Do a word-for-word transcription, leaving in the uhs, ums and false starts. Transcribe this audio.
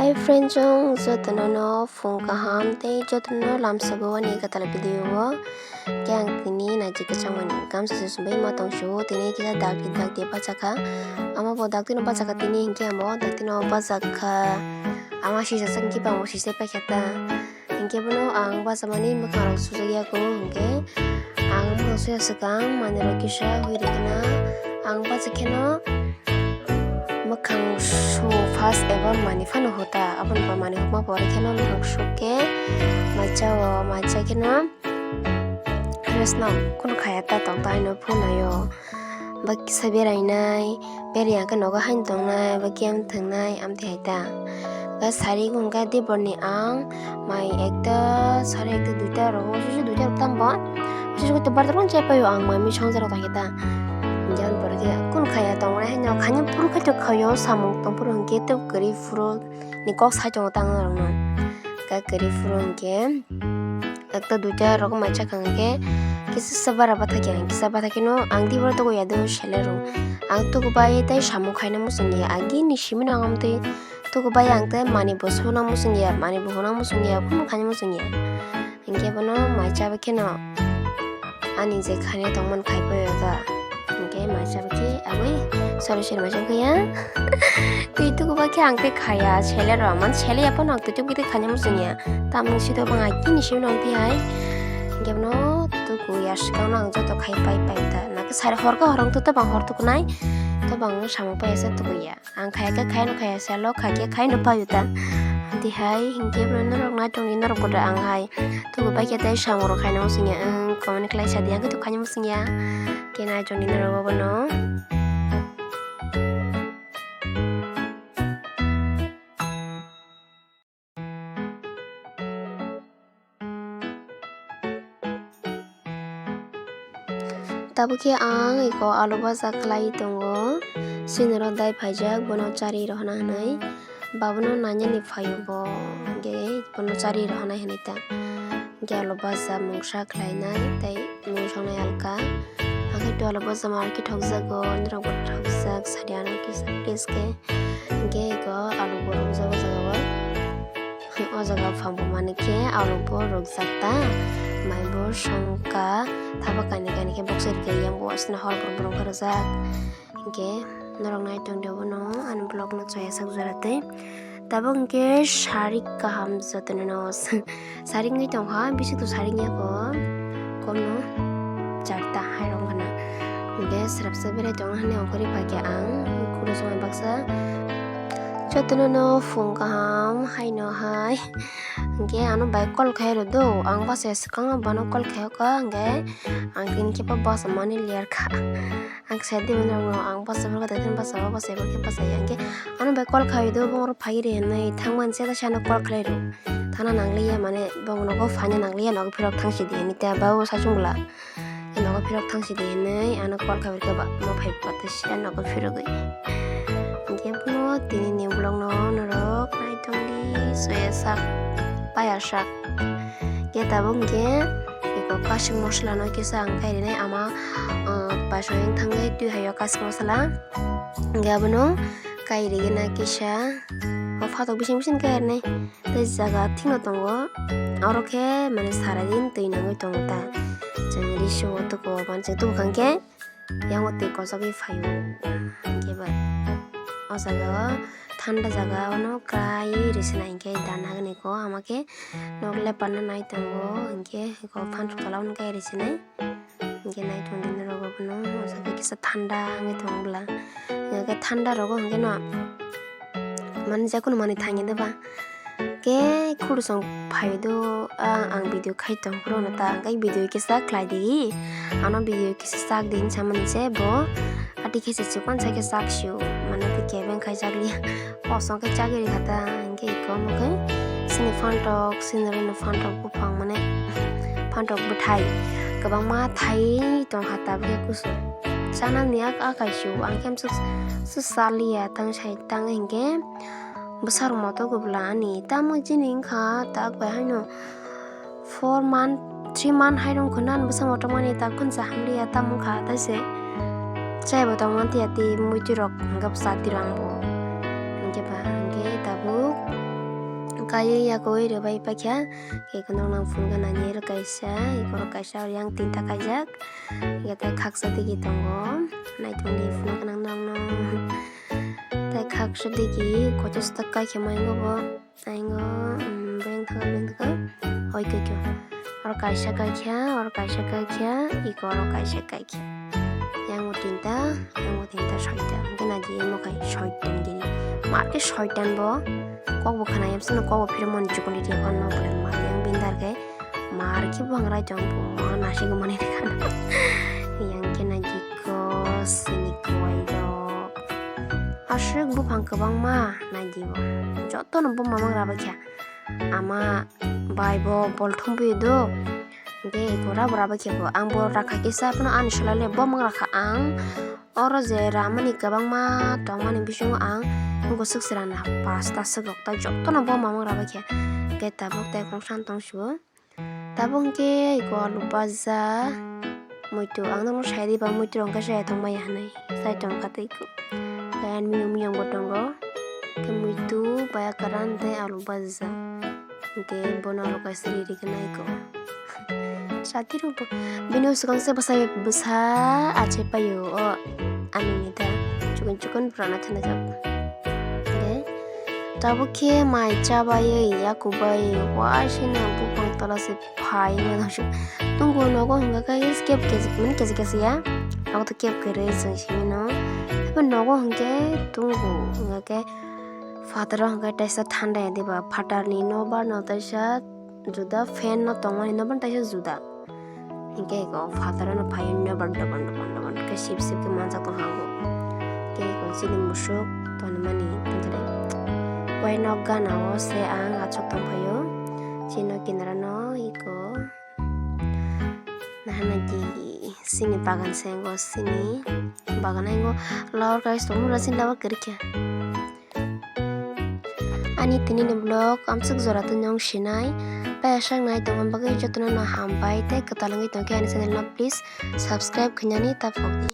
Hi friend chong, jotono no phung kaham tei jotono lamsogo ani kwtal video o. Khe ang tini naijik kwchangmani gamsa se sumbai ma tongsu, tini kisa dakti dakti bachakha. Ama bo dakti no bachakha tini, hinkhe amo dakti no bachakha. Ama sisa sakhe bangma sisai paikha ta. Hinkhe bono ang bachamani mwkhang rok sujak ya kho, hinkhe ang mwkhang suya swkang manwi rok kisa hui rikna ang bachak kheno mwkhang su first eba mani phano huta, aboni pore mani hukma pore kheno mwkhang sukhe macha o, macha kheno resna kunu khaya ta tong ta haino phunai o. Ba kisa berainai, berai ya khe nogo haino tongnai, ba kiyam thangnai, amtwi hai ta. Ba sari hwnkha diborni ang mai ekta, sari ekta, duita rogo, sisi duita rok tamo. Sisi khe barta rok chai paio ang mai mi songja rok ta khe ta. Jani pore khe kun khaya tongnai haino khani phuru khe to khaio samung tong phuru hwnkhe to kwrwi phuru ni kok sai tongo tang norokno. Khe kwrwi phuru hwnkhe. Ekta duita rok mai chakha hwnkhe kisa bara bathakya, kisa bathakheno ang tei bono tukuya do selero. Ang tukubai tei samung khaina muchungya, agini simino ang amtwi tukubai ang tei mani bo suna muchungya, mani bo huna muchungya, phano khaina muchungya. Hinkhe bono mai chabai kheno ani je khaina tongmani khaipai o ta. Hinkhe mai chabai khe aboni sori sori mai chabai ya. Twi tukuba khe ang tei khaya, sele rw man sele ya phano ang twi tukuba khe khaina muchungya. Tamung sito bang ai kini simi nong twi hai. Hinkhe bono tukuya swkang no ang joto khai pai pai ta. Nakhe sari hor khe hor wng twi to bang hor tukunai. To bang samung pai asa tukuya. Ang khaya khe khaino khaya salo, kha khe khaino pai ta. Twi hai hinkhe bono norok nai tongdi norok bodo ang hai. Tukubai khe tei samung rok khaina muchungya. Ang comment khlai sa di, ang khe to khaina muchungya. Khe nai tongdi norok bono. Tabuk khe ang eko alu baja khlai tongo. Sinoro dai phaijak, bono chari rohna hinwi. Babono nainani phaio bo, hwnkhe bono chari rohna hinwi ta. Hwnkhe alu baja mungsa khlainai tei mungsongnai alka. Hakhe to alu baja ma khe thokjago, norok bo thokjak sadi ano kisa please khe. Hwnkhe eko alu bo rukjak o jaga o. O jaga o phang bo manikhe alu bo rukjak ta. Mai bo songkha, thaba kainwi kainwi khe boksai rwkhe yang bo aswkno hor brum brum khe rwjak. Hwnkhe norok nai tongdi obono ani vlog no chaya sak jora tei. Tabuk hwnkhe sarik kaham jotono no. Sarik wngwi tongkha, bisik to sarik wngya kho, komno charta hai rok gana. Hwnkhe srapsa berai tongna hwnwi ongkhorwi paikha ang, khuro songwi baksa. Jotono no phung kaham haino hai. Hwnkhe ano bai call khai rw do, ang bachai swkang no bono call khai kha, hwnkhe ang tini khe bo bachai mani liyar kha. Ang sai di mani rok no ang bachai phuru khe, tini bachai o, bachai phuru khe bachai ya, hwnkhe ano bai call khai do, bongor phai ri hinwi thang mani se, ta se ano call khlai rw. Thana nangliya, mane bong nogo phaina nangliya, nogo phirok thang sidi hinwi ta ba o sachung bwla. Nogo phirok thang sidi hinwi ano call khai rwkhe ba, mo phai pate se nogo phirogwi. Hwnkhe bono tini ni vlog no norok nai tongdi, soya sak, paya sak. Hwnkhe tabuk hwnkhe eko kasik mosola no kisa ang kai rinai ama, ah, paso wng thangwi twi hai o kasik mosola. Hwnkhe abono kai rigena kisa o phatok bising bising kai rinai. Tei jaga thikno tongo, oro khe mane sarai din twi nangwi tongo ta. Chwng riso o tuku o manchwng tubu kha hwnkhe yango twi kochogwi phaio. Hwnkhe ba o jaga o thanda jaga o no kwrwi risinai hwnkhe dana hwnwi ko ama khe nok leparna nai tongo, hwnkhe eko phantok tola o no kai risinai. Hwnkhe naithok di norok abono, o jaga kisa thanda wngwi tongo bwla. Hwnkhe thanda rogo hwnkhe no mani je kunu manwi thangya de ba. Khe khurusong phai do, a, ang video khai tong phuru no ta, hwnkhe video kisa khlai di. Ano video kisa chak di hinwi samani se bo. Ati khe se chikon sa khe chak sio. Mane tei kebeng khai chak liya. Kosong khe chagwi rikha ta, hwnkhe eko omo khe chini phantok, chini rwino phantok buphang mane phantok bwthai kwbangma thai tongkha tabukhe kusu. Chanani a, a kaisio, ang khe amsuk, suk chaliya tang sai tang hinkhe bwsarok moto kwbla ani tamo chini wngkha tak bai haino. Four month, three month hai rwng khwna bwsa motomani ta khunsa hamliya tamo wngkha, taise chaibo tongma tiya tei muitu rok hwnkhe bwsa tiro ang bo. Hwnkhe ba hwnkhe tabuk Taiwi yakowi rwbai paikha, eko norok nang phunukha nani oro kaisa, eko oro kaisa yang tinta kaijak, eko tei khaksa digi tongo, naithokni phunukha nang norokno. Tei khaksa digi kochos tak kaikha maingo bo, aingo, um, beng thaka beng thaka, hoi kaikha. Oro kaisa kaikha, oro kaisa kaikha, eko oro kaisa kaikha. Yang bo tinta, yang bo tinta soita. Hwnkhe naidi omo khai soitan gini. Mar khe soitan bo. Kok bo khna yamsano kok bo phirmani chukuni ri hwnma bwrwi mar yang bini dar khe. Mar khe bo hwngrai tong bo ma nasi gumani rikha. Yang khe naidi ko sini kwai rok. Aswk buphang kwbangma naidi bo. Jotono bo mamang rabai kha. Ama bai bo bol thumpuio do. Hwnkhe eko rabo rabo khe bo. Ang bo rakha kisa phano ani solai le bo mang rakha ang. Oro je ramani kwbangma tongmani bisingo ang gosok se rana pasta swk rok tai jotono bo mamang rabo khe. Hwnkhe tabuk tai khongsan tong sio. Tabuk hwnkhe eko alu baja. Muitu ang nono sai di ba muitu rok hwnkhe sai tongmaya hinwi sai tongkha tei ko. Tei ani miyung miyung bo tongo. Tei muitu baya kwran tei alu baja. Hwnkhe bono alu kaisa ri ri khe nai ko. Sati rok bo bini swkang se bwsa bwsa achai paio o ani neta chukun chukun pura na thana jak. Hwnkhe tabuk khe mai chabai yakubai waisina buphang tola se phai ma dong suk. Tungo nogo hwnkha khe kep kesi mani kesi kesi ya. Nogo to kep kwrwi chwng simi no. Abo nogo hwnkhe tungo hwnkha khe phataro hwnkha khe taisa thanda ya diba phatarni nobar no taisa juda fan no tongmani nobar taisa juda. Hwnkhe eko phataro no phaio nobar doban doban doban khe sip sip khe manjak tong hango. Hwnkhe eko chini musuk tonimani tongthai. Wai nok gana o se ang achuk tong phaio. Chini kinara no eko. Nahana di sini bagan se ango sini bagan ango lawar kai song mura sini lawar kiri kya. Ani tini ni vlog amsuk jora tu nyong sinai. Pai asak nai tong bagwi jotono no hambai tei kwtal wngwi tongkhe ani channel no please subscribe khainani ta phok di.